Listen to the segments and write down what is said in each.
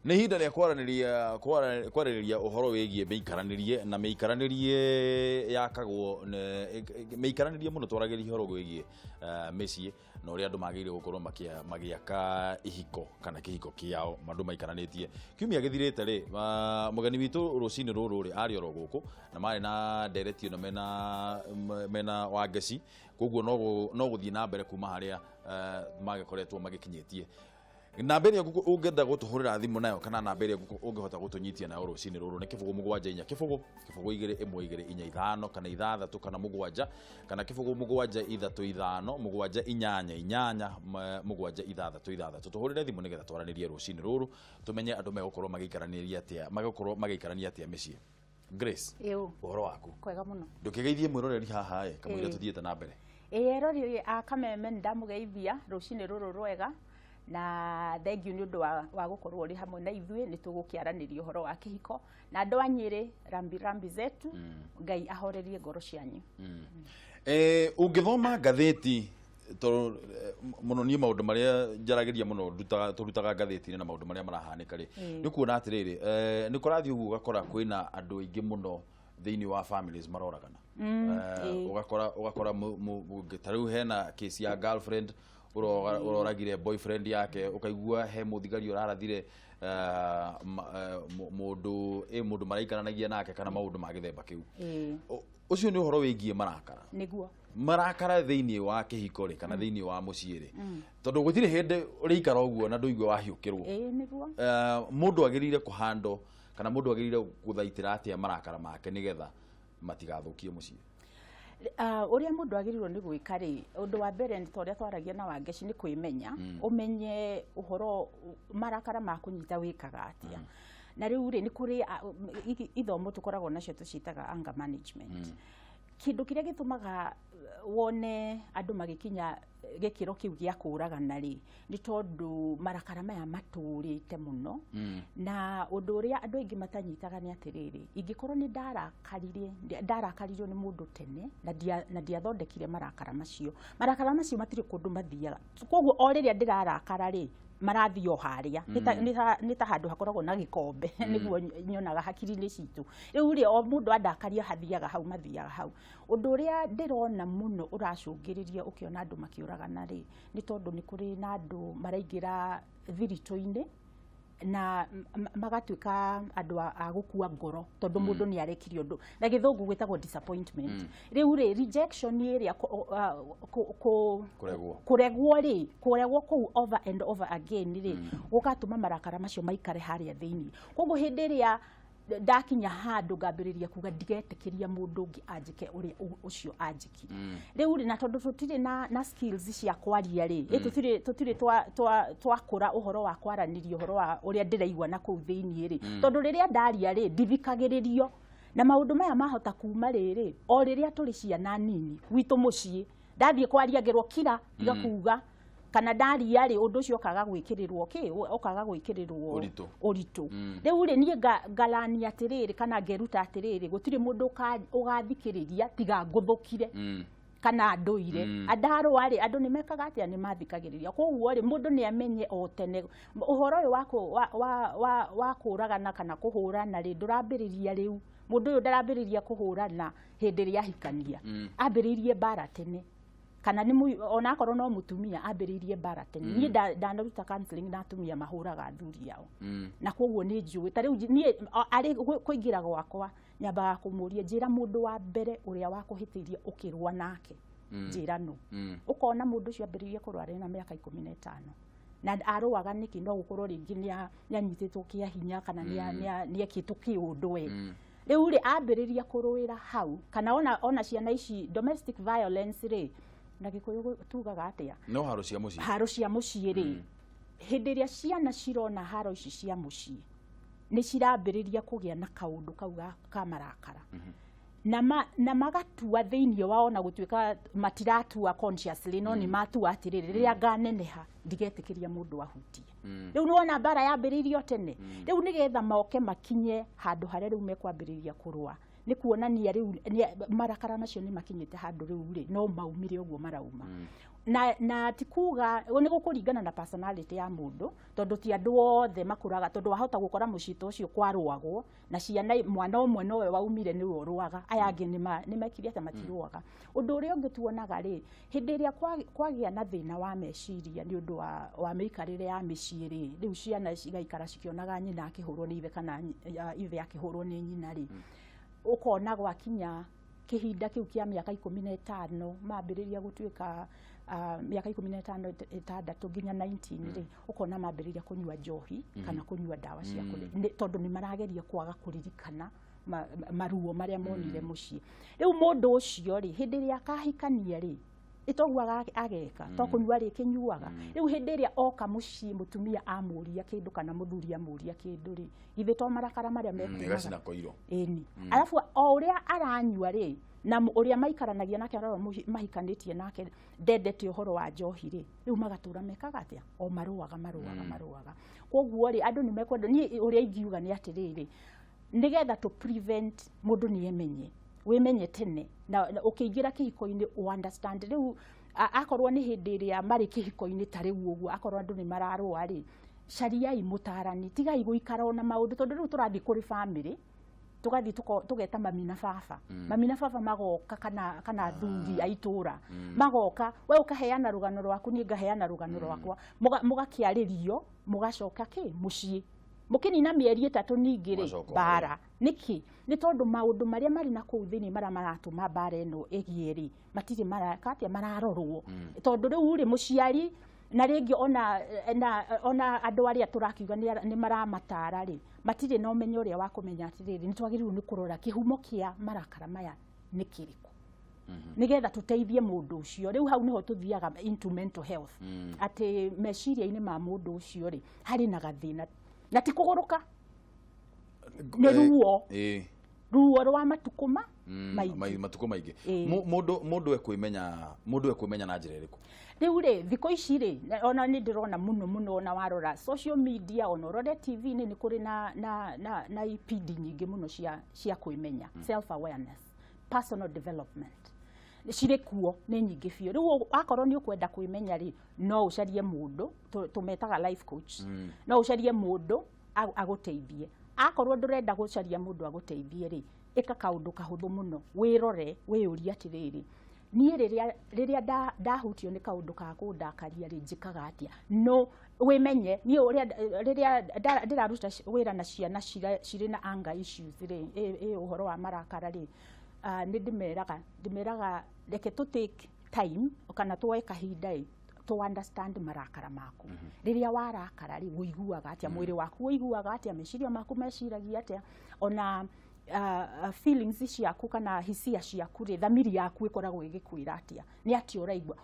Nĩ ihinda rĩa kwaranĩria kwarĩrĩria ũhoro wĩgiĩ mĩikaranĩrie na mĩikaranĩrie yakagwo mĩikaranĩrie mũno. Twaragĩria ũhoro wĩgiĩ mĩciĩ na ũrĩa andũ magĩrĩire gũkorwo magĩaka ihiko kana kĩhiko kĩao andũ maikaranĩtie. Kiumia gĩthirĩte rĩ, mũgeni witũ rũcinĩ rũrũ rĩ arĩ oro gũkũ na marĩ na ndereti ĩno mena Wangeci, koguo no gũthiĩ na mbere kuma harĩa magĩkoretwo magĩkinyĩtie. Namba ĩrĩa ũngĩenda gũtũhũrĩra thimũ nayo kana namba ĩrĩa ũngĩhota gũtũnyitia nayo rũcinĩ rũrũ nĩ 074 0 0 2 1 2 4 5 kana 6 kana 7 kana 07357 88 766. Tũhũrĩre thimũ nĩgetha twaranĩrie rũcinĩ rũrũ, tũmenye andũ megũkorwo magĩikaranĩria atĩa, megũkorwo magĩikarania atĩa mĩciĩ. Grace, Ĩũ. ũhoro waku? Kwega mũno. Ndũkĩgeithie mwĩroreri haha ĩ kamũira tũthiĩte na mbere. Ĩĩ, erori a Kameme, nĩ ndamũgeithia rũcinĩ rũrũ rwega na thengiũ nĩ ũndũ wa gũkorwo ũrĩ hamwe na ithuĩ. Nĩ tũgũkĩaranĩria ũhoro wa kĩhiko na andũ a Nyĩrĩ, rambi rambi zetu. Ngai ahorerie ngoro cianyu. Ũngĩthoma ngathĩti tondũ mũno niĩ maũndũ marĩa njaragĩria mũno tũrutaga ngathĩti-inĩ na maũndũ marĩa marahanĩka rĩ, nĩ kuona atĩrĩrĩ, nĩ kũrathiĩ ũguo ũgakora kwĩna andũ aingĩ mũno thĩinĩ wa families maroragana. Ũgakora ta rĩu hena case ya girlfriend ũroragire boyfriend yake, ũkaigua he mũthigari ũrarathire mũndũ mũndũ maraikaranagia nake kana maũndũ ma gĩthemba kĩu. Ũcio nĩ ũhoro wĩgiĩ marakara. Marakara thĩinĩ wa kĩhiko rĩ kana thĩinĩ wa mũciĩ rĩ, tondũ gũtirĩ hĩndĩ ũrĩikara ũguo na ndũigue wahiũkĩrwo. Ĩĩ nĩguo. Mũndũ agĩrĩire kũhando kana mũndũ agĩrĩire gũthaitĩra atĩa marakara make nĩgetha matigathũkie mũciĩ? Ũrĩa mũndũ agĩrĩirwo nĩ gwĩka rĩ, ũndũ wa mbere nĩ ta ũrĩa twaragia na Wangeci, nĩ kwĩmenya, ũmenye ũhoro marakara ma kũnyita wĩkaga atĩa. Na rĩu rĩ, nĩ kũrĩ ithomo tũkoragwo nacio tũciĩtaga anger management. Kĩndũ kĩrĩa gĩtũmaga wone andũ magĩkinya gĩkĩro kĩu gĩa kũragana rĩ, nĩ tondũ marakara maya matũrĩte mũno. Na ũndũ ũrĩa andũ aingĩ matanyitaga nĩ atĩrĩrĩ, ingĩkorwo nĩ ndarakarire, ndarakaririo nĩ mũndũ tene na ndiathondekire marakara macio, marakara macio matirĩ kũndũ mathiaga. Koguo o rĩrĩa ndĩrarakara rĩ, marathiĩ o harĩa. Nĩ ta handũ hakoragwo na gĩkombe, nĩguo nyonaga hakiri-inĩ citũ. Rĩu rĩ, o mũndũ andakaria hathiaga hau, mathiaga hau. Ũndũ ũrĩa ndĩrona mũno ũracũngĩrĩria ũkĩona andũ makĩũragana rĩ, nĩ tondũ nĩ kũrĩ na andũ maraingĩra thiritũ-inĩ na magatuĩka andũ a gũkua ngoro tondũ mũndũ nĩ arekire ũndũ na gĩthũngũ gwĩtagwo disappointment. Rĩu rĩ, rejection ĩrĩa Kũregwo. Kũregwo rĩ, kũregwo kũu over and over again rĩ, gũgatũma marakara macio maikare harĩa thĩinĩ. Koguo hĩndĩ ĩrĩa ndakinya handũ ngambĩrĩria kuga ndigetĩkĩria mũndũ ũngĩ anjĩke ũrĩa ũcio anjĩkire rĩu rĩ, na tondũ tũtirĩ na skills cia kwaria rĩ, tũtirĩ twakũra ũhoro wa kwaranĩria ũhoro wa ũrĩa ndĩraigua na kũu thĩinĩ rĩ, tondũ rĩrĩa ndaria rĩ, ndithikagĩrĩrio. Na maũndũ maya mahota kuma rĩrĩ o rĩrĩa tũrĩ ciana nini gwitũ mũciĩ, ndathiĩ kwaria ngerwo kira, tiga kuga, kana ndaria rĩ, ũndũ ũcio ũkaga gwĩkĩrĩrwo kĩ, ũkaga gwĩkĩrĩrwo Ũritũ. Ũritũ. Rĩu rĩ, niĩ ngarania atĩrĩrĩ kana ngeruta atĩrĩrĩ, gũtirĩ mũndũ ũgathikĩrĩria tiga ngũthũkire kana ndũire. Ndarũa rĩ, andũ nĩ mekaga atĩa? Nĩ mathikagĩrĩria. Koguo rĩ, mũndũ nĩ amenye o tene ũhoro ũyũ wa kũragana kana kũhũrana rĩ, ndũrambĩrĩria rĩu. Mũndũ ũyũ ndarambĩrĩria kũhũrana hĩndĩ ĩrĩa ahikania, ambĩrĩirie mbara tene, kana nĩ onakorwo no mũtumia ambĩrĩirie mbara tene. Niĩ ndanaruta counseling na atumia mahũraga athuri ao, na koguo nĩ njũĩ. Ta rĩu niĩ arĩ kũingĩra gwakwa nyambaga kũmũria, njĩra mũndũ wa mbere ũrĩa wakũhĩtĩirie ũkĩrũa nake, njĩra nũ. Ũkona mũndũ ũcio ambĩrĩirie kũrũa arĩ na mĩaka 15. Na arũaga nĩkĩ? No gũkorwo rĩngĩ nĩ anyitĩtwo kĩa hinya kana nĩ ekĩtwo kĩũndũ we. Rĩu rĩ, ambĩrĩria kũrũĩra hau. Kana ona ciana ici, domestic violence rĩ, na Gĩkũyũ tugaga atĩa? No haro cia mũciĩ. Haro cia mũciĩ rĩ, hĩndĩ ĩrĩa ciana cirona haro ici cia mũciĩ, nĩ cirambĩrĩria kũgĩa na kaũndũ kau ka marakara na magatua thĩinĩ wao, na gũtuĩka matiratua consciously, no nĩ matua atĩrĩrĩ, rĩrĩa nganeneha ndigetĩkĩria mũndũ ahutie. Rĩu nĩwona mbara yambĩrĩirio tene. Rĩu nĩgetha moke makinye handũ harĩa rĩu mekwambĩrĩria kũrũa. Nĩ kuonania rĩu marakara macio nĩ makinyĩte handũ rĩu rĩ, no maumire ũguo marauma. Na ti kuga nĩ gũkũringana na personality ya mũndũ, tondũ ti andũ othe makũraga, tondũ wahota gũkora mũciĩ ta ũcio kwarũagwo na ciana, mwana ũmwe nowe waumire nĩwe ũrũaga, aya angĩ nĩ mekire atĩ matirũaga. Ũndũ ũrĩa ũngĩ tuonaga rĩ, hĩndĩ ĩrĩa kwagĩa na thĩna wa meciria nĩ ũndũ wa mĩikarĩre ya mĩciĩ rĩ, rĩu ciana cigaikara cikĩonaga nyina akĩhũrwo nĩ ithe kana ithe akĩhũrwo nĩ nyina rĩ, ũkona gwakinya kĩhinda kĩu kĩa mĩaka 15, mambĩrĩria gũtuĩka mĩaka 15, 6 nginya 19 rĩ, ũkona mambĩrĩria kũnyua njohi kana kũnyua ndawa cia kũrĩ tondũ nĩ marageria kwaga kũririkana maruo marĩa monire mũciĩ. Rĩu mũndũ ũcio rĩ, hĩndĩ ĩrĩa akahikania rĩ, ĩtoguo ageka to kũnyua rĩ kĩnyuaga. Rĩu hĩndĩ ĩrĩa oka mũciĩ, mũtumia amũria kĩndũ kana mũthuri amũria kĩndũ rĩ, githĩ to marakara marĩa mekumaga? Ĩgacina koiro. Ĩni, arabu o ũrĩa aranyua rĩ, na ũrĩa maikaranagia nake, arĩa mahikanĩtie nake ndendete ũhoro wa njohi rĩ, rĩu magatũra mekaga atĩa? O marũaga, marũaga, marũaga. Koguo rĩ, andũ nĩ mekwenda, niĩ ũrĩa ingiuga nĩ atĩrĩrĩ, nĩgetha to prevent, mũndũ nĩ emenye, wĩmenye tene na ũkĩingĩra kĩhiko-inĩ ũ understand. Rĩu akorwo nĩ hĩndĩ ĩrĩa marĩ kĩhiko-inĩ ta rĩu ũguo, akorwo andũ nĩ mararũa rĩ, cariai mũtarani, tigai gũikara ona maũndũ, tondũ rĩu tũrathiĩ kũrĩ family, tũgathiĩ tũgeta mami na baba, mami na baba magoka kana athuri a itũra magoka, we ũkaheana rũgano rwaku, niĩ ngaheana rũgano rwakwa, mũgakĩarĩrio, mũgacoka kĩ mũciĩ, mũkĩnina mĩeri 3 ningĩ rĩ, Mũgacoka. Mbara nĩkĩ? Nĩ tondũ maũndũ marĩa marĩ na kũu thĩinĩ marĩa maratũma mbara ĩno ĩgĩe rĩ, matirĩ maraka atĩa, mararorwo, tondũ rĩu rĩ, mũciari na rĩngĩ ona andũ arĩa tũrakiuga nĩ maramatara rĩ, matirĩ na ũmenyo ũrĩa wa kũmenya atĩrĩrĩ, nĩ twagĩrĩirwo nĩ kũrora kĩhumo kĩa marakara maya nĩ kĩrĩkũ, nĩgetha tũteithie mũndũ ũcio. Rĩu hau nĩho tũthiaga into mental health, atĩ meciria-inĩ ma mũndũ ũcio rĩ, harĩ na gathĩna, na ti kũgũrũka, nĩ ruo, ruo rwa matukũ ma maingĩ. Matukũ maingĩ. Ĩĩ. Mũndũ ekwĩmenya na njĩra ĩrĩkũ? Rĩu rĩ, thikũ ici rĩ, ona nĩ ndĩrona mũno mũno, ona warora social media, ona ũrore TV-inĩ, nĩ kũrĩ na ipindi nyingĩ mũno cia kwĩmenya, self awareness, personal development, cirĩ kuo nĩ nyingĩ biũ. Rĩu akorwo nĩ ũkwenda kwĩmenya rĩ, no ũcarie mũndũ tũmetaga life coach, no ũcarie mũndũ agũteithie. Akorwo ndũrenda gũcaria mũndũ agũteithie rĩ, ĩka kaũndũ kahũthũ mũno, wĩrore, wĩyũrie atĩrĩrĩ, niĩ rĩrĩa ndahutio nĩ kaũndũ ka kũndakaria rĩ, njĩkaga atĩa? No wĩmenye. Niĩ ũrĩa rĩrĩa ndĩraruta wĩra na ciana cirĩ na anger issues rĩ, ĩ ũhoro wa marakara rĩ, nĩ ndĩmeraga reke tũ take time kana tuoe kahinda ĩ to understand marakara maku. Rĩrĩa warakara rĩ, ũiguaga atĩa? Mwĩrĩ waku ũiguaga atĩa? Meciria maku meciragia atĩa? Ona feelings ciaku kana hisia ciaku rĩ, thamiri yaku ĩkoragwo ĩgĩkwĩra atĩa? Nĩ atĩa ũraigua?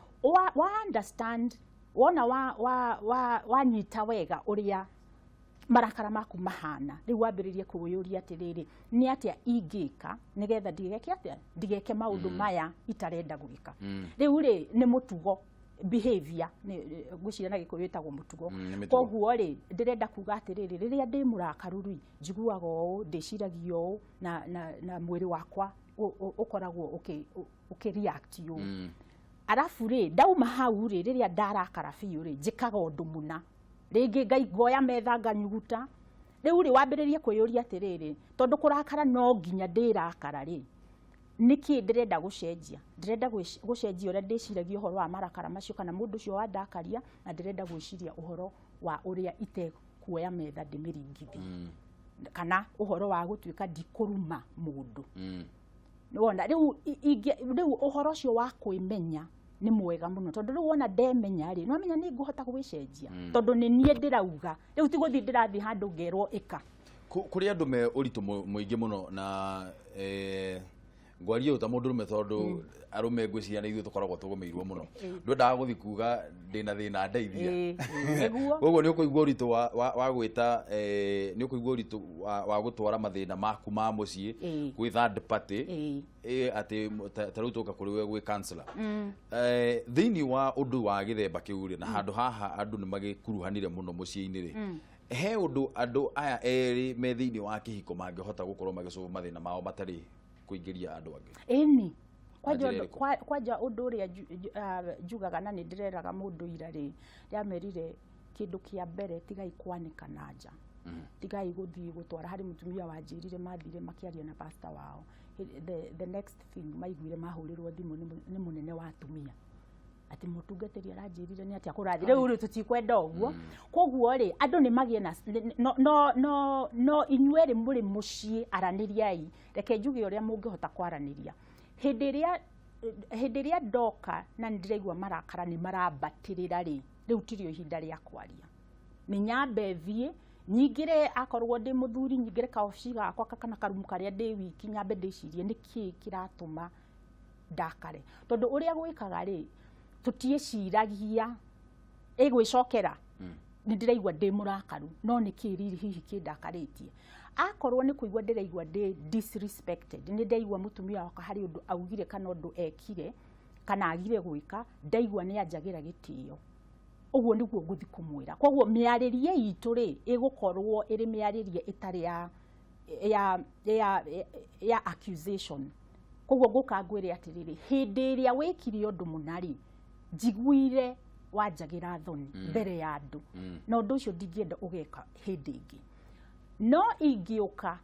Wa understand, wona wa wanyita wega ũrĩa marakara maku mahana, rĩu wambĩrĩrie kwĩyũria atĩrĩrĩ, nĩ atĩa ingĩka nĩgetha ndigeke atĩa, ndigeke maũndũ maya itarenda gwĩka? Rĩu rĩ, nĩ mũtugo, behavior, nĩ ngwĩciria na Gĩkũyũ ĩtagwo mũtugo. Nĩ mĩtugo. Koguo rĩ, ndĩrenda kuga atĩrĩrĩ, rĩrĩa ndĩ mũrakaru rĩ, njiguaga ũũ, ndĩciragia ũũ, na mwĩrĩ wakwa ũkoragwo ũkĩ react ũũ. Arabu rĩ, ndauma hau rĩ, rĩrĩa ndarakara biũ rĩ, njĩkaga ũndũ mũna, rĩngĩ ngoya metha nganyuguta. Rĩu rĩ, wambĩrĩrie kwĩyũria atĩrĩrĩ, tondũ kũrakara no nginya ndĩrakara rĩ, nĩkĩ ndĩrenda gũcenjia? Ndĩrenda gũcenjia ũrĩa ndĩciragia ũhoro wa marakara macio kana mũndũ ũcio wandakaria, na ndĩrenda gwĩciria ũhoro wa ũrĩa itekuoya metha ndĩmĩringithie, kana ũhoro wa gũtuĩka ndikũruma mũndũ. Wona rĩu rĩu ũhoro ũcio wa kwĩmenya nĩ mwega mũno, tondũ rĩu wona ndemenya rĩ, nĩwamenya nĩ ngũhota gwĩcenjia, tondũ nĩ niĩ ndĩrauga. Rĩu ti gũthiĩ ndĩrathiĩ handũ ngerwo ĩka. Kũrĩ andũ me ũritũ mũingĩ mũno na ngwaria ũũ ta mũndũrũme, tondũ arũme ngwĩciria nĩ ithuĩ tũkoragwo tũgũmĩirwo mũno. Ndwendaga gũthiĩ kuga ndĩna thĩna, ndeithia. Ĩĩ, nĩguo. Koguo nĩ ũkũigua ũritũ wa gwĩta, nĩ ũkũigua ũritũ wa gũtwara mathĩna maku ma mũciĩ gwĩ third party, atĩ ta rĩu tũka kũrĩ we gwĩ counselor. Thĩinĩ wa ũndũ wa gĩthemba kĩu rĩ, na handũ haha andũ nĩ magĩkuruhanire mũno mũciĩ-inĩ rĩ, he ũndũ andũ aya erĩ me thĩinĩ wa kĩhiko mangĩhota gũkorwo magĩcũva mathĩna mao matarĩ kũingĩria andũ angĩ. Ĩni. Na njĩra ĩrĩkũ? Kwanja ũndũ ũrĩa njugaga na nĩ ndĩreraga mũndũ ira rĩ, ndĩramerire kĩndũ kĩa mbere tigai kwanĩka na nja. Tigai gũthiĩ gũtwara harĩ mũtumia wanjĩrire mathire makĩaria na pastor wao. The next thing maiguire mahũrĩrwo thimũ nĩ mũnene wa atumia atĩ mũtungatĩri aranjĩrire nĩ atĩa kũrathiĩ rĩu rĩ tũtikwenda ũguo. Koguo rĩ andũ nĩ magĩe na no no no no inyuerĩ mũrĩ mũciĩ aranĩriai, reke njuge ũrĩa mũngĩhota kwaranĩria. Hĩndĩ ĩrĩa ndoka na nĩndĩraigua marakara nĩ marambatĩrĩra rĩ, rĩu tirio ihinda rĩa kwaria, nĩ nyambe thiĩ nyingĩre, akorwo ndĩ mũthuri nyingĩre kaobici gakwa kana karumu karĩa ndĩ wiki, nyambe ndĩcirie nĩkĩĩ kĩratũma ndakare, tondũ ũrĩa gwĩkaga rĩ tũtiĩciragia ĩgwĩcokera. Nĩ ndĩraigua ndĩ mũrakaru no nĩkĩĩ riri hihi kĩndakarĩtie. Akorwo nĩ kũigua ndĩraigua ndĩ disrespected, nĩ ndaigua mũtumia wakwa harĩ ũndũ augire kana ũndũ ekire kana agire gwĩka, ndaigua nĩ anjagĩra gĩtĩo, ũguo nĩguo ngũthiĩ kũmwĩra. Koguo mĩarĩrie itũ rĩ ĩgũkorwo ĩrĩ mĩarĩrie ĩtarĩ ya accusation. Koguo ngũka ngwĩre atĩrĩrĩ, hĩndĩ ĩrĩa wĩkire ũndũ mũna rĩ, njiguire wanjagĩra thoni mbere ya andũ, na ũndũ ũcio ndingĩenda ũgeka hĩndĩ ĩngĩ. No ingĩũka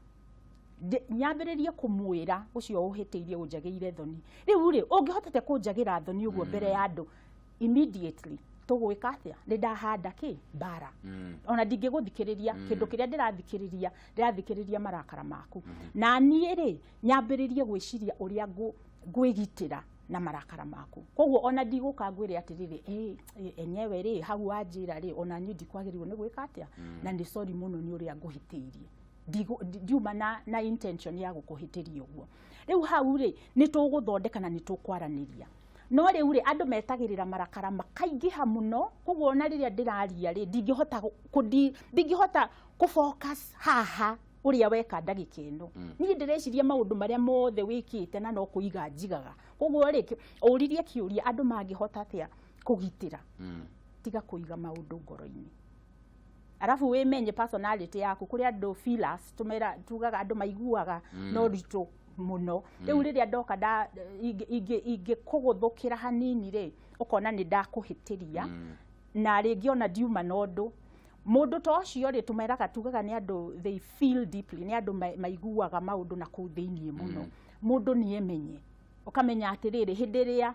nyambĩrĩrie kũmwĩra ũcio ũhĩtĩirie ũnjagĩire thoni, rĩu rĩ ũngĩhotete kũnjagĩra thoni ũguo mbere ya andũ immediately tũgwĩka atĩa? Nĩ ndahanda kĩ mbara, ona ndingĩgũthikĩrĩria. Kĩndũ kĩrĩa ndĩrathikĩrĩria marakara maku, na niĩ rĩ nyambĩrĩrie gwĩciria ũrĩa ngwĩgitĩra na marakara maku. Koguo ona ndigũka ngwĩre atĩrĩrĩ, enyewe rĩ hau wanjĩra rĩ ona niĩ ndikwagĩrĩirwo nĩ gwĩka atĩa, na nĩ sorry mũno nĩ ũrĩa ngũhĩtĩirie, ndiuma na intention ya gũkũhĩtĩria ũguo. Rĩu hau rĩ nĩ tũgũthondeka na nĩ tũkwaranĩria. No rĩu rĩ andũ metagĩrĩra marakara makaingĩha mũno, koguo ona rĩrĩa ndĩraria rĩ ndingĩhota kũ focus haha ũrĩa weka ndagĩka ĩno. Niĩ ndĩreciria maũndũ marĩa mothe wĩkĩte na no kũiga njigaga. Koguo rĩ ũririe kĩũria andũ mangĩhota atĩa kũgitĩra, tiga kũiga maũndũ ngoro-inĩ. Arabu wĩmenye personality yaku, kũrĩ andũ feelers tumera tugaga andũ maiguaga no ritũ mũno. Rĩu rĩrĩa ndoka ingĩkũgũthũkĩra hanini rĩ ũkona nĩ ndakũhĩtĩria, na rĩngĩ ona ndiuma na ũndũ. Mũndũ ta ũcio rĩ tũmeraga tugaga nĩ andũ they feel deeply, nĩ andũ maiguaga maũndũ na kũu thĩiniĩ mũno. Mũndũ nĩ emenye, ũkamenya atĩrĩrĩ hĩndĩ ĩrĩa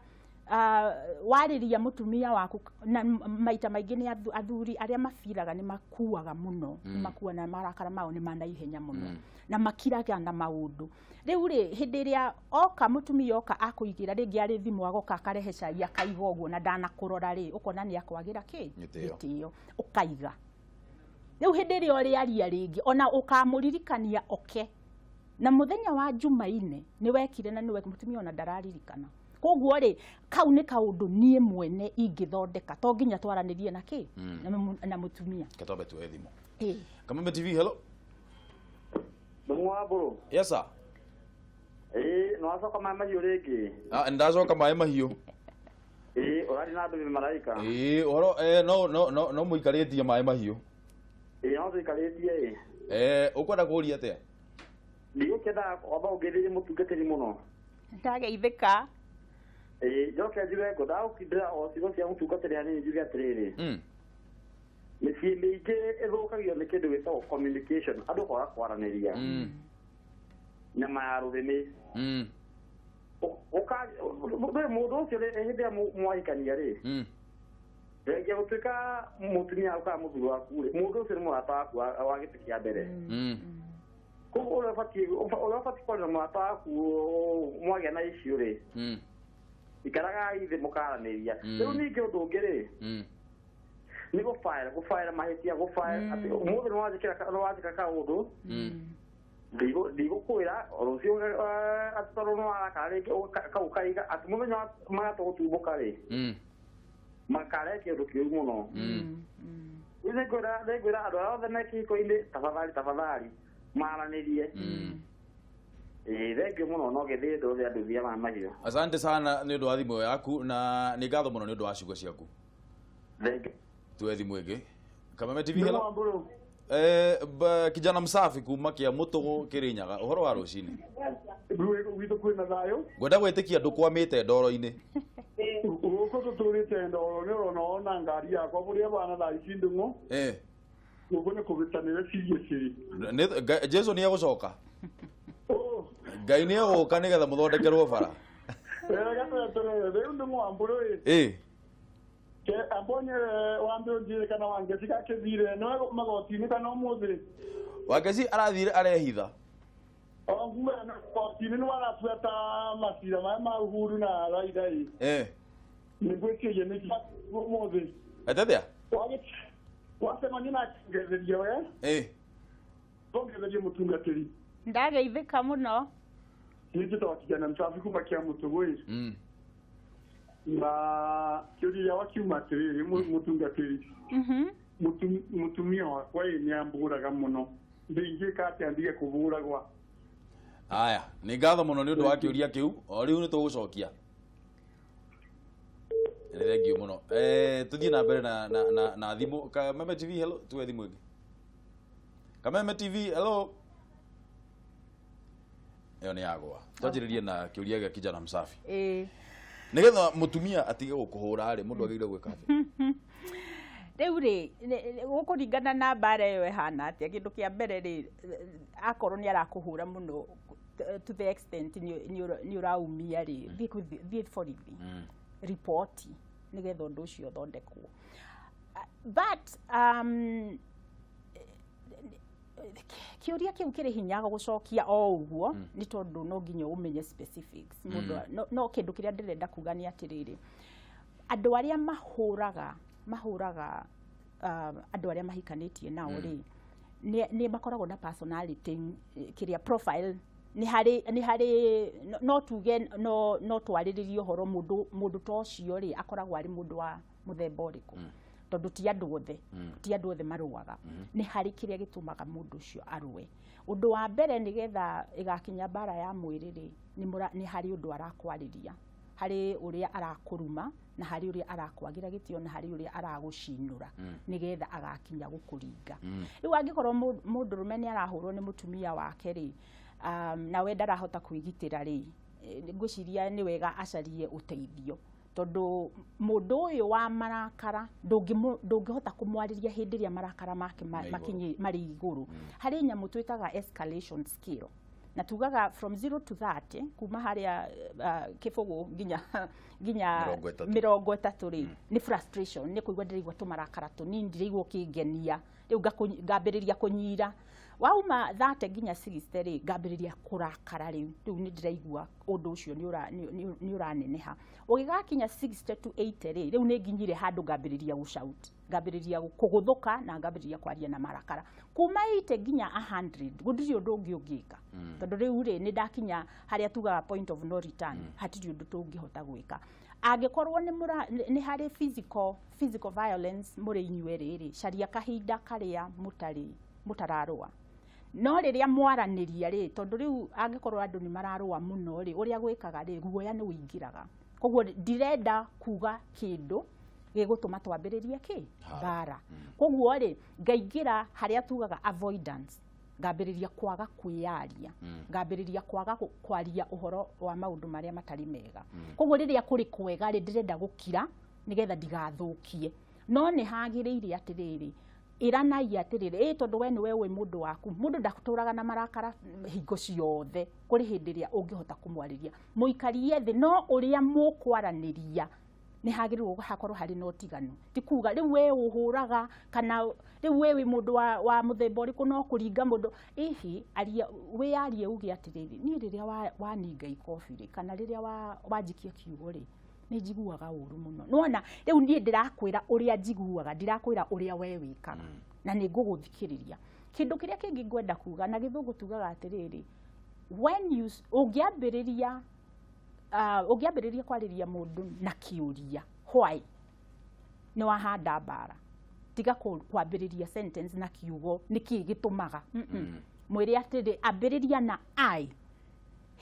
warĩria mũtumia waku, na maita maingĩ nĩ athuri arĩa mabiraga nĩ makuaga mũno, makua na marakara mao nĩ ma naihenya mũno na makiraga na maũndũ. Rĩu rĩ hĩndĩ ĩrĩa oka mũtumia oka akũigĩra rĩngĩ arĩ thimũ agoka akarehe cai akaiga ũguo na ndanakũrora rĩ, ũkona nĩ akwagĩra kĩ gĩtĩo, ũkaiga. Rĩu hĩndĩ ĩrĩa ũrĩaria rĩngĩ ona ũkamũririkania oke na mũthenya wa Jumaine nĩ wekire na nĩ mũtumia ona ndararirikana. Koguo rĩ kau nĩ kaũndũ niĩ mwene ingĩthondeka, to nginya twaranĩrie na kĩ na mũtumia. Katobe tuoe thimũ. Kameme TV, hello. Ndũmũ wa mbũrũ. Yes sir. Nĩ wacoka maĩ mahiũ rĩngĩ. Ndacoka maĩ mahiũ. Ũrari na ndũmĩ maraika. Ũhoro no no no no mũikarĩtie maĩ mahiũ. No tũikarĩtie ĩ. Ũkwenda kũũria atĩa? Ndigũkĩenda kwamba ũngĩthĩrie mũtungatĩri mũno. Ndageithĩka. Njoke njuge ngũndagũkindĩra o ciugo cia mũtungatĩri hanini njuge atĩrĩrĩ. Mĩciĩ mĩingĩ ĩthũkagio nĩ kĩndũ gĩtagwo communication, andũ kwaga kwaranĩria. Nyama ya rũrĩmĩ. Mũndũ ũcio hĩndĩ ĩrĩa mwahikania rĩ, thengia gũtuĩka mũtumia waku kana mũthuri waku rĩ, mũndũ ũcio nĩ mũrata waku wa gĩtĩ kĩa mbere. Koguo ũrĩa ũbatiĩ kwaria na mũrata waku mwagĩa na issue rĩ, ikaragai thĩ mũkaranĩria. Rĩu ningĩ ũndũ ũngĩ rĩ, nĩ gũbaĩra mahĩtia, gũbaĩra atĩ ũmũthĩ nĩ wanjĩka kaũndũ, ndigũkwĩra rũciũ atĩ tondũ nĩ warakara rĩngĩ kau kaiga atĩ mũthenya magatũ gũtumbũka rĩ, makare kĩũndũ kĩũru mũno. Rĩu nĩngwĩra andũ arĩa othe me kĩhiko-inĩ tafadhali tafadhali maranĩrie. Thengiũ mũno no gĩthiĩ ndũthĩ andũ thia ma mahiũ. Asante sana nĩ ũndũ wa thimũ yaku na nĩ ngatho mũno nĩ ũndũ wa ciugo ciaku. Thengiũ. Tuoe thimũ ĩngĩ. Kameme TV, hello. Kijana msafi kuma kia mutugu Kirinyaga, uhoro wa rucini? Gwitũ kwĩna thayũ. Ngwenda gwĩtĩkia ndũkwamĩte ndoro-inĩ. Gũkũ tũtũrĩte ndoro nĩ ũrona ona ngari yakwa bũrĩa bana thaa ici ndũng'ũ. Gũkũ nĩ kũbĩtanĩre cirie ciri. Jesu nĩ egũcoka. Ngai nĩ egũka nĩgetha mũthondekerwo bara. Wega tweterere rĩu ndũng'ũ ambũrũ ĩ. Ke ambonye wambe ũnjĩre kana Wangeci gakĩthire no magoti-inĩ kana ũmũthĩ. Wangeci arathire arehitha. Nguga magoti-inĩ nĩ warabuata macira maya ma Uhuru na Raila ĩ. Nĩ ngwĩciria nĩ ũmũthĩ. Atĩthĩa? Wacemania na ngetheria we. Tũngetherie mũtungatĩri. Ndageithĩka mũno. Niĩ njĩtagwo Kijana Msafi kuma kĩa Mũtũgũ ĩ. Na kĩũria gĩakwa kiuma atĩrĩrĩ mũtungatĩri. Mũtumia wakwa ĩ nĩ ambũraga mũno. Ndingĩka atĩa ndige kũbũragwa? Aya, nĩ ngatho mũno nĩ ũndũ wa kĩũria kĩu. O rĩu nĩ tũgũcokia. Nĩ thengiũ mũno. Tũthiĩ na mbere na thimũ. Kameme TV, hello, tuwe thimũ ĩngĩ. Kameme TV, hello. Ĩyo nĩ yagwa. Twanjĩrĩrie na kĩũria gĩa Kijana Msafi. Nĩgetha mũtumia atige gũkũhũra rĩ, mũndũ agĩrĩire gwĩka atĩa? Rĩu rĩ, gũkũringana na mbara ĩyo ĩhana atĩa. Kĩndũ kĩa mbere rĩ, akorwo nĩ arakũhũra mũno to the extent nĩ ũraumia rĩ, thiĩ borithi, ripoti nĩgetha ũndũ ũcio ũthondekwo. But kĩũria kĩu kĩrĩ hinya gũcokia o ũguo nĩ tondũ no nginya ũmenye specifics. Mũndũ no kĩndũ kĩrĩa ndĩrenda kuga nĩ atĩrĩrĩ, andũ arĩa mahũraga andũ arĩa mahikanĩtie nao rĩ, nĩ makoragwo na personality kĩrĩa profile nĩ harĩ no tuge no twarĩrĩrie ũhoro mũndũ ta ũcio rĩ akoragwo arĩ mũndũ wa mũthemba ũrĩkũ, tondũ ti andũ othe, ti andũ othe marũaga. Nĩ harĩ kĩrĩa gĩtũmaga mũndũ ũcio arũe. Ũndũ wa mbere nĩgetha ĩgakinya mbara ya mwĩrĩ rĩ, nĩ harĩ ũndũ arakwarĩria, harĩ ũrĩa arakũruma, na harĩ ũrĩa arakwagĩra gĩtĩo, na harĩ ũrĩa aragũcinũra nĩgetha agakinya gũkũringa. Rĩu angĩkorwo mũndũrũme nĩ arahũrwo nĩ mũtumia wake rĩ, nawe ndarahota kwĩgitĩra rĩ, ngwĩciria nĩ wega acarie ũteithio, tondũ mũndũ ũyũ wa marakara ndũngĩhota kũmwarĩria hĩndĩ ĩrĩa marakara make marĩ igũrũ. Harĩ nyamũ twĩtaga escalation scale, na tugaga from 0 to 30, kuma harĩa kĩbũgũ nginya 30 rĩ, nĩ frustration, nĩ kũigua ndĩraigua tũmarakara tũnini, ndĩraigua ũkĩngenia, rĩu ngambĩrĩria kũnyira. Wauma 30 nginya 60 rĩ, ngambĩrĩria kũrakara rĩu, rĩu nĩ ndĩraigua ũndũ ũcio nĩ ũraneneha. Ũgĩgakinya 60 to 80 rĩ, rĩu nĩ nginyire handũ ngambĩrĩria gũshout, ngambĩrĩria kũgũthũka na ngambĩrĩria kwaria na marakara. Kuma 80 nginya 100 gũtirĩ ũndũ ũngĩ ũngĩka, tondũ rĩu rĩ nĩ ndakinya harĩa tugaga point of no return, hatirĩ ũndũ tũngĩhota gwĩka. Angĩkorwo nĩ harĩ physical violence mũrĩ inyuĩ rĩ, caria kahinda karĩa mũtararũa. No rĩrĩa mwaranĩria rĩ, tondũ rĩu angĩkorwo andũ nĩ mararũa mũno rĩ, ũrĩa gwĩkaga rĩ, guoya nĩ ũingĩraga. Koguo ndirenda kuga kĩndũ gĩgũtũma twambĩrĩrie kĩ mbara. Koguo rĩ, ngaingĩra harĩa tugaga avoidance, ngambĩrĩria kwaga kwĩyaria, ngambĩrĩria kwaga kwaria ũhoro wa maũndũ marĩa matarĩ mega. Koguo rĩrĩa kũrĩ kwega rĩ, ndĩrenda gũkira nĩgetha ndigathũkie. No nĩ hagĩrĩire atĩrĩrĩ, ĩranai atĩrĩrĩ, tondũ we nĩwe ũĩ mũndũ waku, mũndũ ndatũraga na marakara hingo ciothe, kũrĩ hĩndĩ ĩrĩa ũngĩhota kũmwarĩria, mũikarie thĩ, no ũrĩa mũkwaranĩria nĩ hagĩrĩirwo hakorwo harĩ na ũtiganu. Ti kuga rĩu we ũhũraga kana rĩu we wĩ mũndũ wa mũthemba ũrĩkũ no kũringa mũndũ. Ihi aria wĩyarie uge atĩrĩrĩ, niĩ rĩrĩa waninga ikobi rĩ, kana rĩrĩa wanjikia kiugo rĩ, nĩ njiguaga ũru mũno. Nĩwona rĩu niĩ ndĩrakwĩra ũrĩa njiguaga, ndirakwĩra ũrĩa we wĩkaga, na nĩ ngũgũthikĩrĩria. Kĩndũ kĩrĩa kĩngĩ ngwenda kuga na gĩthũngũ tugaga atĩrĩrĩ, when you ũngĩambĩrĩria ũngĩambĩrĩria kwarĩria mũndũ na kĩũria why, nĩ wahanda mbara. Tiga kwambĩrĩria sentence na kiugo nĩkĩ gĩtũmaga. Mwĩre atĩrĩ, ambĩrĩria na I,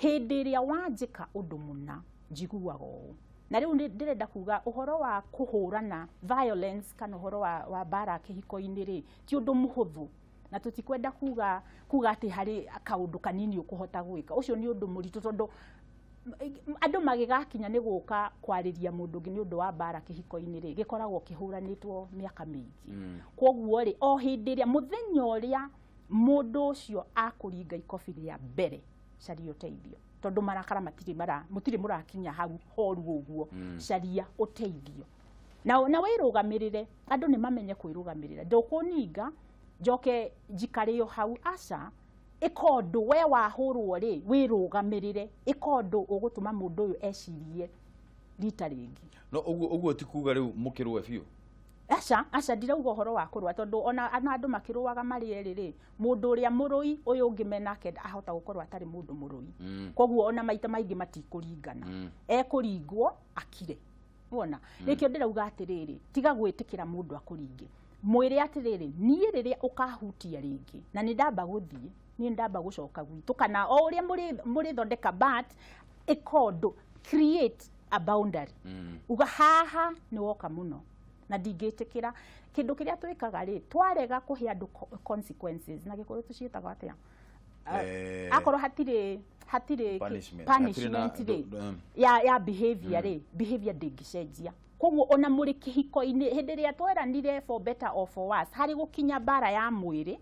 hĩndĩ ĩrĩa wanjĩka ũndũ mũna njiguaga ũũ. Na rĩu ndĩrenda kuga ũhoro wa kũhũrana violence kana ũhoro wa mbara kĩhiko-inĩ rĩ, ti ũndũ mũhũthũ. Na tũtikwenda kuga atĩ harĩ kaũndũ kanini ũkũhota gwĩka. Ũcio nĩ ũndũ mũritũ, tondũ andũ magĩgakinya nĩ gũka kwarĩria mũndũ ũngĩ nĩ ũndũ wa mbara kĩhiko-inĩ rĩ, gĩkoragwo kĩhũranĩtwo mĩaka mĩingĩ. Koguo rĩ, o hĩndĩ ĩrĩa mũthenya ũrĩa mũndũ ũcio akũringa ikobi rĩa mbere, caria ũteithio, tondũ marakara matirĩ mara mũtirĩ mũrakinya hau horu ũguo. Caria ũteithio na wĩrũgamĩrĩre. Andũ nĩ mamenye kwĩrũgamĩrĩra. Ndũkũninga njoke njikare o hau, aca. Ĩka ũndũ, we wahũrwo rĩ, wĩrũgamĩrĩre. Ĩka ũndũ ũgũtũma mũndũ ũyũ ecirie rita rĩngĩ. No ũguo ti kuga rĩu mũkĩrũe biũ? Aca, aca, ndirauga ũhoro wa kũrũa, tondũ ona andũ makĩrũaga marĩ erĩ rĩ, mũndũ ũrĩa mũrũi ũyũ ũngĩ menake ahota gũkorwo atarĩ mũndũ mũrũi. Koguo ona maita maingĩ matikũringana. Ekũringwo akire. Wona nĩkĩo ndĩrauga atĩrĩrĩ, tiga gwĩtĩkĩra mũndũ akũringe. Mwĩre atĩrĩrĩ, niĩ rĩrĩa ũkahutia rĩngĩ na nĩ ndamba gũthiĩ, niĩ ndamba gũcoka gwitũ, kana o ũrĩa mũrĩthondeka, but ĩka ũndũ, create a boundary. Uga haha nĩ woka mũno na ndingĩtĩkĩra. Kĩndũ kĩrĩa twĩkaga rĩ, twarega kũhe andũ consequences, na Gĩkũyũ tũciĩtaga atĩa? Akorwo hatirĩ punishment. Punishment rĩ, ya behavior rĩ, behavior ndĩngĩcenjia. Koguo ona mũrĩ kĩhiko-inĩ, hĩndĩ ĩrĩa tweranire for better or for worse, harĩ gũkinya mbara ya mwĩrĩ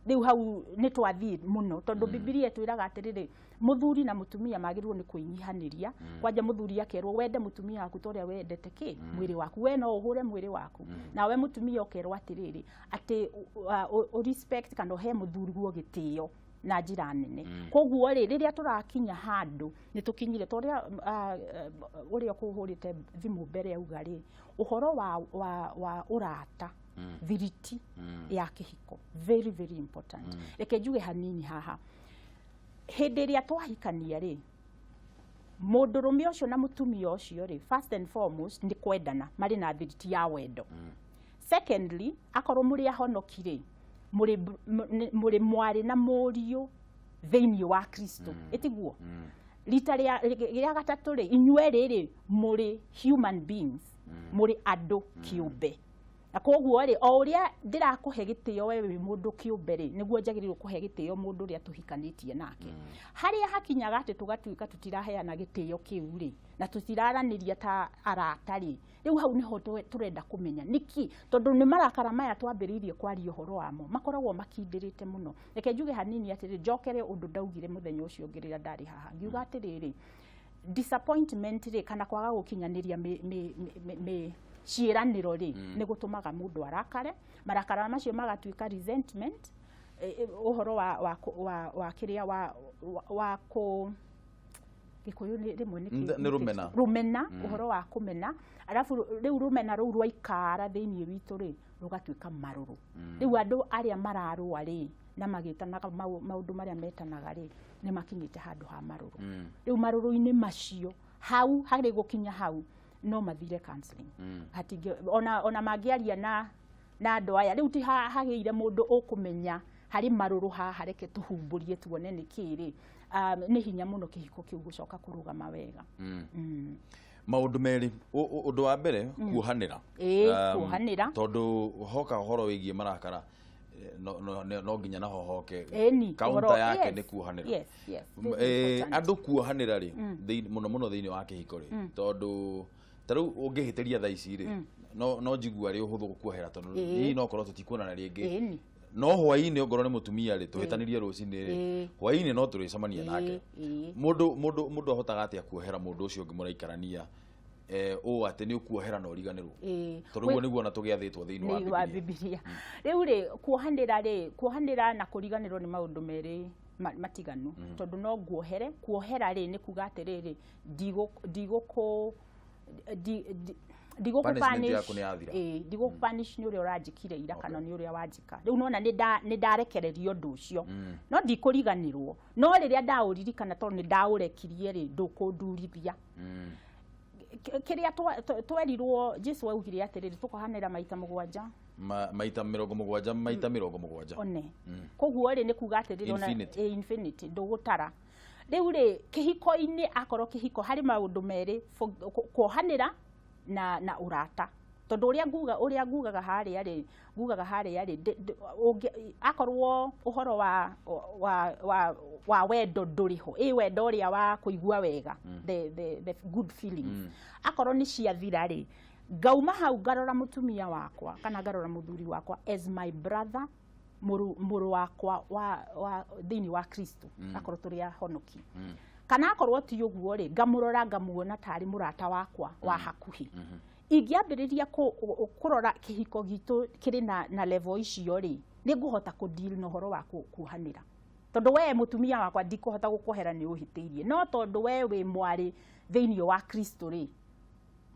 rĩu, hau nĩ twathiĩ mũno, tondũ Bibilia ĩtwĩraga atĩrĩrĩ, mũthuri na mũtumia magĩrĩirwo nĩ kwĩnyihanĩria. Kwanja mũthuri akerwo wende mũtumia waku ta ũrĩa wendete kĩ mwĩrĩ waku. We no ũhũre mwĩrĩ waku? Nawe mũtumia ũkerwo atĩrĩrĩ, atĩ respect kana ũhe mũthuriguo gĩtĩo na njĩra nene. Koguo rĩ, rĩrĩa tũrakinya handũ nĩ tũkinyire ta ũrĩa ũrĩa ũkũhũrĩte thimũ mbere auga rĩ, ũhoro wa ũrata, thiriti ya kĩhiko, very very important. Reke njuge hanini haha. Hĩndĩ ĩrĩa twahikania rĩ, mũndũrũme ũcio na mũtumia ũcio rĩ, first and foremost nĩ kwendana, marĩ na thiriti ya wendo. Secondly, akorwo mũrĩ ahonoki rĩ, mũrĩ mwarĩ na mũriũ thĩinĩ wa Kristo, ĩtiguo? Rita rĩa gatatũ rĩ, inyuerĩ rĩ, mũrĩ human beings, mũrĩ andũ kĩũmbe. Na koguo rĩ, o ũrĩa ndĩrakũhe gĩtĩo we wĩ mũndũ kĩũmbe rĩ, nĩguo njagĩrĩirwo kũhe gĩtĩo mũndũ ũrĩa tũhikanĩtie nake. Harĩa hakinyaga atĩ tũgatuĩka tũtiraheana gĩtĩo kĩu rĩ, na tũtiraranĩria ta arata rĩ, rĩu hau nĩho tũrenda kũmenya nĩkĩ, tondũ nĩ marakara maya twambĩrĩirie kwaria ũhoro wamo makoragwo makindĩrĩte mũno. Reke njuge hanini atĩrĩ, njokere ũndũ ndaugire mũthenya ũcio ũngĩ rĩrĩa ndarĩ haha, ngiuga atĩrĩrĩ, disappointment rĩ, kana kwaga gũkinyanĩria mĩ ciĩranĩro rĩ, nĩ gũtũmaga mũndũ arakare. Marakara macio magatuĩka resentment, ũhoro wa kĩrĩa wa kũ Gĩkũyũ rĩmwe nĩ Nĩ rũmena. Rũmena, ũhoro wa kũmena. Arabu rĩu rũmena rũu rwaikara thĩinĩ witũ rĩ, rũgatuĩka marũrũ. Rĩu andũ arĩa mararũa rĩ, na magĩtanaga maũndũ marĩa metanaga rĩ, nĩ makinyĩte handũ ha marũrũ. Rĩu marũrũ-inĩ macio, hau harĩ gũkinya hau no mathire counseling. Hatingĩ ona mangĩaria na andũ aya rĩu ti hagĩire mũndũ ũkũmenya harĩ marũrũ haha, reke tũhumbũrie tuone nĩ kĩ rĩ. Nĩ hinya mũno kĩhiko kĩu gũcoka kũrũgama wega. Maũndũ merĩ. Ũndũ wa mbere, kuohanĩra. Kuohanĩra. Tondũ hoka ũhoro wĩgiĩ marakara, no nginya naho hoke Ĩni, counter yake nĩ kuohanĩra. Yes, very important. Andũ kuohanĩra rĩ, mũno mũno thĩinĩ wa kĩhiko rĩ, tondũ ta rĩu ũngĩhĩtĩria thaa ici rĩ, no njigua rĩ ũhũthũ gũkuohera, tondũ hihi no korwo tũtikuonana rĩngĩ. No hwaĩ-inĩ ongorwo nĩ mũtumia rĩ, tũhĩtanĩrie rũcinĩ rĩ, hwaĩ-inĩ no tũrĩcemania nake. Mũndũ ahotaga atĩa kuohera mũndũ ũcio ũngĩ mũraikarania, ũũ atĩ nĩ ũkuohera na ũriganĩrwo? Tondũ ũguo nĩguo ona tũgĩathĩtwo thĩinĩ wa Thĩinĩ wa Bibilia. Bibilia. Rĩu rĩ, kuohanĩra rĩ, kuohanĩra na kũriganĩrwo nĩ maũndũ merĩ matiganu, tondũ no nguohere. Kuohera rĩ, nĩ kuga atĩrĩrĩ, ndigũkũ ndigũkũ Punishment punish. Yaku nĩ yathira. Ĩĩ, ndigũkũ punish nĩ ũrĩa ũranjĩkire ira kana nĩ ũrĩa wanjĩka. Rĩu nona nĩ ndarekereria ũndũ ũcio, no ndikũriganĩrwo. No rĩrĩa ndaũririkana, tondũ nĩ ndaũrekirie rĩ, ndũkũndurithia. Kĩrĩa twerirwo, Jesu augire atĩrĩrĩ, tũkohanĩra maita 7. Maita 70 maita 70. One koguo rĩ, nĩ kuga atĩrĩrĩ ona Infinity. Infinity, ndũgũtara. Rĩu rĩ, kĩhiko-inĩ, akorwo kĩhiko harĩ maũndũ merĩ, kuohanĩra na ũrata. Tondũ ũrĩa ngugaga harĩa rĩ, akorwo ũhoro wa wendo ndũrĩ ho, ĩ wendo ũrĩa wa kũigua wega, the good feelings, akorwo nĩ ciathira rĩ, ngauma hau ngarora mũtumia wakwa kana ngarora mũthuri wakwa as my brother, mũrũ wakwa wa thĩinĩ wa Kristo, akorwo tũrĩ ahonoki. Kana akorwo ti ũguo rĩ, ngamũrora ngamuona tarĩ mũrata wakwa wa hakuhĩ. Ingĩambĩrĩria kũrora kĩhiko gitũ kĩrĩ na level icio rĩ, nĩngũhota kũ deal na ũhoro wa kuohanĩra. Tondũ we mũtumia wakwa ndikũhota gũkuohera nĩ ũhĩtĩirie, no tondũ we wĩ mwarĩ thĩinĩ wa Kristo rĩ,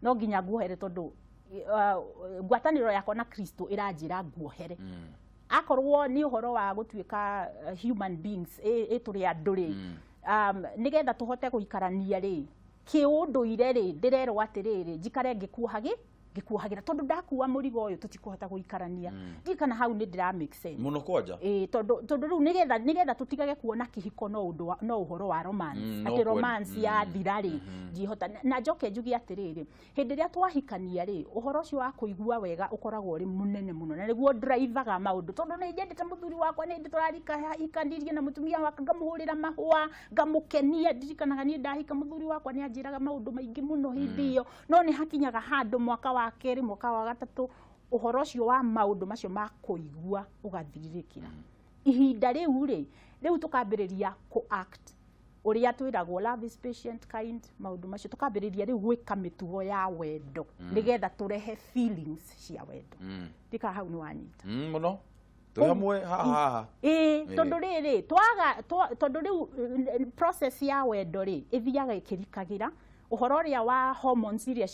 no nginya nguohere tondũ ngwatanĩro yakwa na Kristo ĩranjĩra nguohere. Akorwo nĩ ũhoro wa gũtuĩka human beings, ĩ tũrĩ andũ rĩ, nĩgetha tũhote gũikarania rĩ, kĩũndũire rĩ, ndĩrerwo atĩrĩrĩ, njikare ngĩkuohagĩra tondũ ndakua mũrigo ũyũ tũtikũhota gũikarania. Ndiũĩ kana hau nĩ ndĩra make sense mũno kwanja. Ĩ tondũ rĩu nĩgetha tũtigage kuona kĩhiko no ũndũ no ũhoro wa romance, atĩ romance yathira rĩ, ndihota. Na njoke njuge atĩrĩrĩ, hĩndĩ ĩrĩa twahikania rĩ, ũhoro ũcio wa kũigua wega ũkoragwo ũrĩ mũnene mũno, na nĩguo drivaga maũndũ, tondũ nĩ nyendete mũthuri wakwa, nĩ hĩndĩ tũrarikanirie na mũtumia wakwa, ngamũhũrĩra mahũa, ngamũkenia. Ndirikanaga niĩ ndahika mũthuri wakwa nĩ anjĩraga maũndũ maingĩ mũno hĩndĩ ĩyo, no nĩ hakinyaga handũ mwaka wa kerĩ, mwaka wa gatatũ, ũhoro ũcio wa maũndũ macio ma kũigua ũgathirĩrĩkĩra. Ihinda rĩu rĩ, rĩu tũkambĩrĩria kũ act ũrĩa twĩragwo love is patient, kind, maũndũ macio tũkambĩrĩria rĩu gwĩka mĩtugo ya wendo, nĩgetha tũrehe feelings cia wendo. Ndika hau nĩ wanyita mũno twĩ hamwe haha. Ĩ tondũ rĩrĩ twaga, tondũ rĩu process ya wendo rĩ ĩthiaga ĩkĩrikagĩra ũhoro ũrĩa wa hormones iria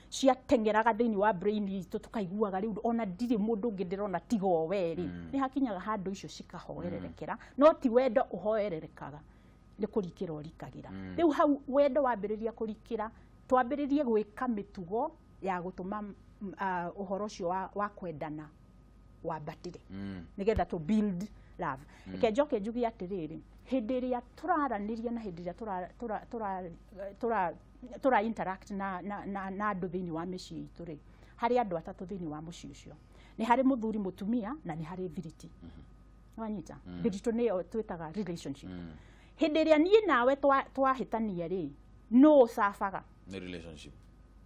ciateng'eraga thĩinĩ wa brain itũ, tũkaiguaga rĩu ona ndirĩ mũndũ ũngĩ ndĩrona tiga o we rĩ, nĩ hakinyaga handũ icio cikahoererekera, no ti wendo ũhoererekaga, nĩ kũrikĩra ũrikagĩra. Rĩu hau wendo wambĩrĩria kũrikĩra, twambĩrĩrie gwĩka mĩtugo ya gũtũma ũhoro ũcio wa kwendana wambatĩre, nĩgetha to build love. Reke njoke njuge atĩrĩrĩ, hĩndĩ ĩrĩa tũraranĩria na hĩndĩ ĩrĩa tũra interact na andũ thĩinĩ wa mĩciĩ itũ rĩ, harĩ andũ atatũ thĩinĩ wa mũciĩ ũcio. Nĩ harĩ mũthuri, mũtumia na nĩ harĩ thiriti. Nĩwanyita? Thiritũ nĩyo twĩtaga relationship. Hĩndĩ ĩrĩa niĩ nawe twahĩtania rĩ, nũ ũcabaga? Nĩ relationship,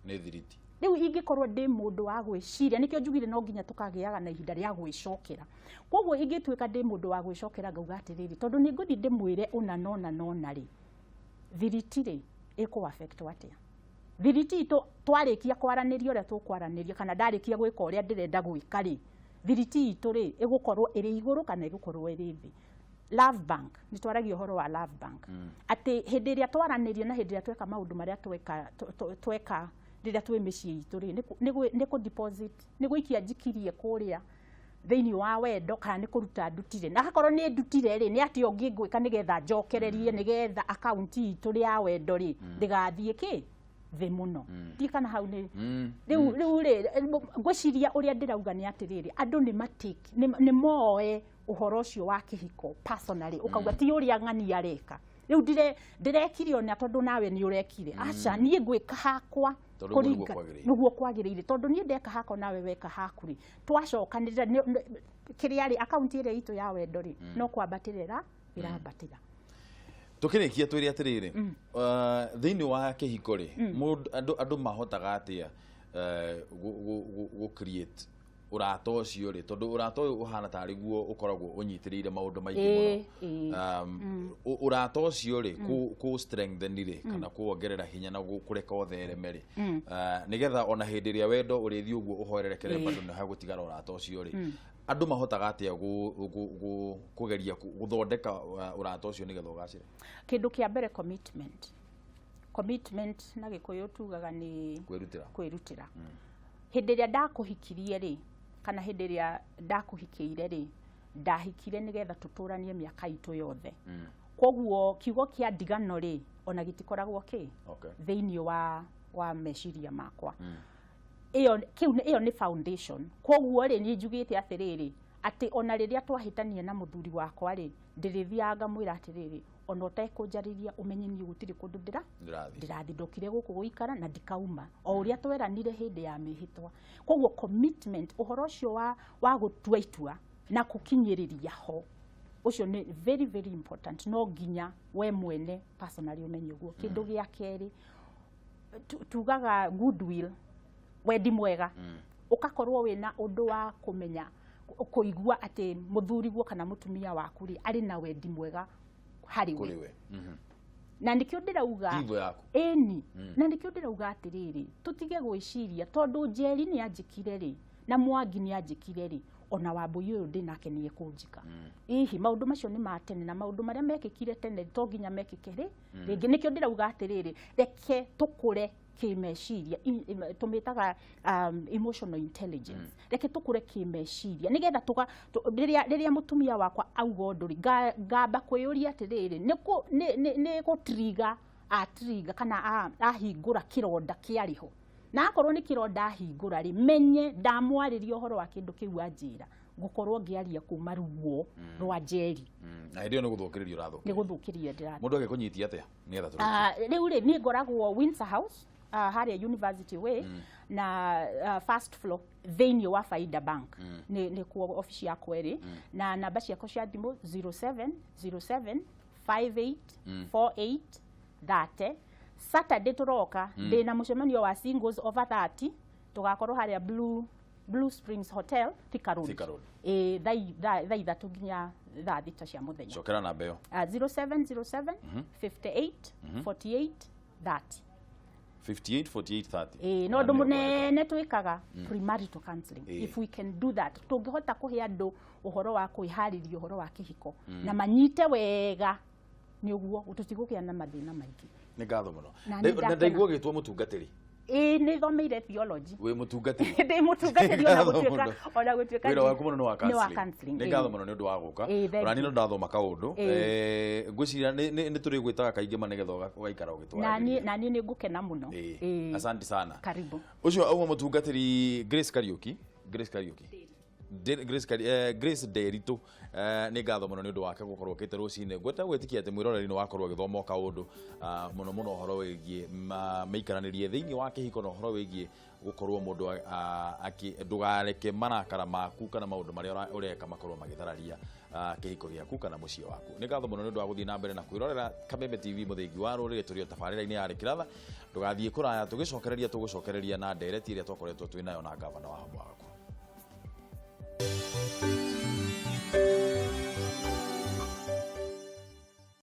nĩ thiriti. Rĩu ingĩkorwo ndĩ mũndũ wa gwĩciria, nĩkĩo njugire no nginya tũkagĩaga na ihinda rĩa gwĩcokera. Koguo ingĩtuĩka ndĩ mũndũ wa gwĩcokera ngauga atĩrĩrĩ, tondũ nĩ ngũthiĩ ndĩmwĩre ũna na ũna na ũna rĩ, thiriti rĩ ĩkũ affect atĩa? Thiriti itũ twarĩkia kwaranĩria ũrĩa tũkwaranĩria, kana ndarĩkia gwĩka ũrĩa ndĩrenda gwĩka rĩ, thiriti itũ rĩ ĩgũkorwo ĩrĩ igũrũ kana ĩgũkorwo ĩrĩ thĩ? Love bank, nĩ twaragia ũhoro wa love bank, atĩ hĩndĩ ĩrĩa twaranĩria na hĩndĩ ĩrĩa tweka maũndũ marĩa tweka rĩrĩa twĩ mĩciĩ itũ rĩ, nĩ kũ deposit, nĩ gũikia njikirie kũrĩa thĩinĩ wa wendo, kana nĩ kũruta ndutire. Na akorwo nĩ ndutire rĩ, nĩ atĩa ũngĩ ngwĩka nĩgetha njokererie, nĩgetha akaunti itũ ya wendo rĩ ndĩgathiĩ kĩ thĩ mũno. Ndiũĩ kana hau nĩ rĩu rĩ, ngwĩciria ũrĩa ndĩrauga nĩ atĩrĩrĩ, andũ nĩ matake, nĩ moe ũhoro ũcio wa kĩhiko personally, ũkauga ti ũrĩa ng'ani areka. Rĩu ndĩrekire ona tondũ nawe nĩ ũrekire. Aca, niĩ ngwĩka hakwa nĩguo kwagĩrĩire, tondũ niĩ ndeka hakwa nawe weka haku rĩ, twacokanĩrĩra kĩrĩa rĩ, akaunti ĩrĩa itũ ya wendo rĩ, no kwambatĩrĩra ĩrambatĩra. Tũkĩrĩkia twĩre atĩrĩrĩ, thĩinĩ wa kĩhiko rĩ, andũ mahotaga atĩa gũ create ũrata ũcio rĩ, tondũ ũrata ũyũ ũhana tarĩ guo ũkoragwo ũnyitĩrĩire maũndũ maingĩ mũno. Ũrata ũcio rĩ, kũ strengthen rĩ, kana kuongerera hinya na kũreka ũthereme rĩ, nĩgetha ona hĩndĩ ĩrĩa wendo ũrĩthiĩ ũguo ũhoererekere bado nĩ hagũtigara ũrata ũcio rĩ, andũ mahotaga atĩa kũgeria gũthondeka ũrata ũcio nĩgetha ũgacĩre? Kĩndũ kĩa mbere, commitment. Commitment na Gĩkũyũ tugaga nĩ kwĩrutĩra. Kwĩrutĩra. Hĩndĩ ĩrĩa ndakũhikirie rĩ, kana hĩndĩ ĩrĩa ndakũhikĩire rĩ, ndahikire nĩgetha tũtũranie mĩaka itũ yothe. Koguo kiugo kĩa ndigano rĩ, ona gĩtikoragwo kĩ thĩinĩ wa meciria makwa. Ĩyo nĩ foundation. Koguo rĩ, niĩ njugĩte atĩrĩrĩ, atĩ ona rĩrĩa twahĩtania na mũthuri wakwa rĩ, ndĩrĩthiaga ngamwĩra atĩrĩrĩ, Ona ũtekũnjarĩria, ũmenye niĩ gũtirĩ kũndũ ndĩrathiĩ. Ndĩrathiĩ. Ndokire gũkũ gũikara na ndikauma, o ũrĩa tweranire hĩndĩ ya mĩhĩtwa. Koguo commitment, ũhoro ũcio wa gũtua itua na kũkinyĩrĩria ho, ũcio nĩ very very important. No nginya we mwene personally ũmenye ũguo. Kĩndũ gĩa kerĩ, tugaga goodwill, wendi mwega, ũgakorwo wĩna ũndũ wa kũmenya, kũigua atĩ mũthuriguo kana mũtumia waku rĩ, arĩ na wendi mwega harĩ we. Kũrĩ we. Na nĩkĩo ndĩrauga Ti thũ yaku. Ĩni, na nĩkĩo ndĩrauga atĩrĩrĩ, tũtige gwĩciria tondũ Njeri nĩ anjĩkire rĩ, na Mwangi nĩ anjĩkire rĩ, ona Wambũi ũyũ ndĩ nake nĩ ekũnjĩka. Hihi maũndũ macio nĩ ma tene, na maũndũ marĩa mekĩkire tene to nginya mekĩke rĩ rĩngĩ. Nĩkĩo ndĩrauga atĩrĩrĩ, reke tũkũre kĩmeciria, tũmĩtaga emotional intelligence. Reke tũkũre kĩmeciria nĩgetha rĩrĩa mũtumia wakwa auga ũndũ rĩ, ngamba kwĩyũria atĩrĩrĩ, nĩ gũtriga atriga kana ahingũra kĩronda kĩarĩ ho? Na akorwo nĩ kĩronda ahingũra rĩ, menye ndamwarĩria ũhoro wa kĩndũ kĩu anjĩra, ngũkorwo ngĩaria kuma ruo rwa Njeri. Na hĩndĩ ĩyo nĩ gũthũkĩrĩria ũrathũkĩrĩria. Nĩ gũthũkĩria ndĩrathũkĩrĩria. Mũndũ agĩkũnyitia atĩa nĩgetha tũrĩkie? Rĩu rĩ, niĩ ngoragwo Windsor House, harĩa University Way, na first floor thĩinĩ wa Faida Bank. Nĩ kuo ofici yakwa ĩrĩ, na namba ciakwa cia thimũ 0707 58 48 30. Saturday tũroka, ndĩna mũcemanio wa singles over 30, tũgakorwo harĩa Blue Springs Hotel, Thika Road. Thika Road. Ĩ, thaa 3 nginya thaa 6 cia mũthenya. Cokera namba ĩyo. 0707 58 48 30. 58 48 30. Ĩĩ, no ũndũ mũnene twĩkaga, premarital counseling. If we can do that, tũngĩhota kũhe andũ ũhoro wa kwĩharĩria ũhoro wa kĩhiko na manyite wega, nĩ ũguo tũtigũgĩa na mathĩna maingĩ. Nĩ ngatho mũno. Na nĩ Na ndakena. ndaigua ũgĩtwo mũtungatĩri. Ĩĩ, nĩ thomeire theology. Wĩ mũtungatĩri. Ndĩ mũtungatĩri, ona Ngatho gũtuĩka mũno. ona gũtuĩka Wĩra waku mũno nĩ wa nĩ wa counseling. counseling. Nĩ ngatho mũno nĩ ũndũ wa gũka. Ĩĩ, thank Ona niĩ you. no ndathoma kaũndũ. Ĩĩ. Ngwĩciria nĩ tũrĩgwĩtaga kaingĩ ma nĩgetha ũgaikara Na ũgĩtwaragĩria. niĩ nĩ ngũkena mũno. Ĩĩ. Ĩĩ. Asante sana. Karibu. Ũcio auma mũtungatĩri Grace Kariuki, Grace Kariuki, Grace Nderitu. Nĩ ngatho mũno nĩ ũndũ wake gũkorwo okĩte rũcinĩ. Ngwenda gwĩtĩkia atĩ mwĩroreri nĩ wakorwo ũgĩthoma o kaũndũ, mũno mũno ũhoro wĩgiĩ mĩikaranĩrie thĩinĩ wa kĩhiko, na ũhoro wĩgiĩ gũkorwo mũndũ ndũgareke marakara maku kana maũndũ marĩa ũreka makorwo magĩthararia kĩhiko gĩaku kana mũciĩ waku. Nĩ ngatho mũno nĩ ũndũ wa gũthiĩ na mbere na kwĩrorera Kameme TV, mũthingi wa rũrĩrĩ. Tũrĩ o tabarĩra-inĩ ya Rĩkĩratha. Ndũgathiĩ kũraya, tũgĩcokereria tũgũcokereria na ndereti ĩrĩa twakoretwo twĩ nayo na gavana wa Hamwaku.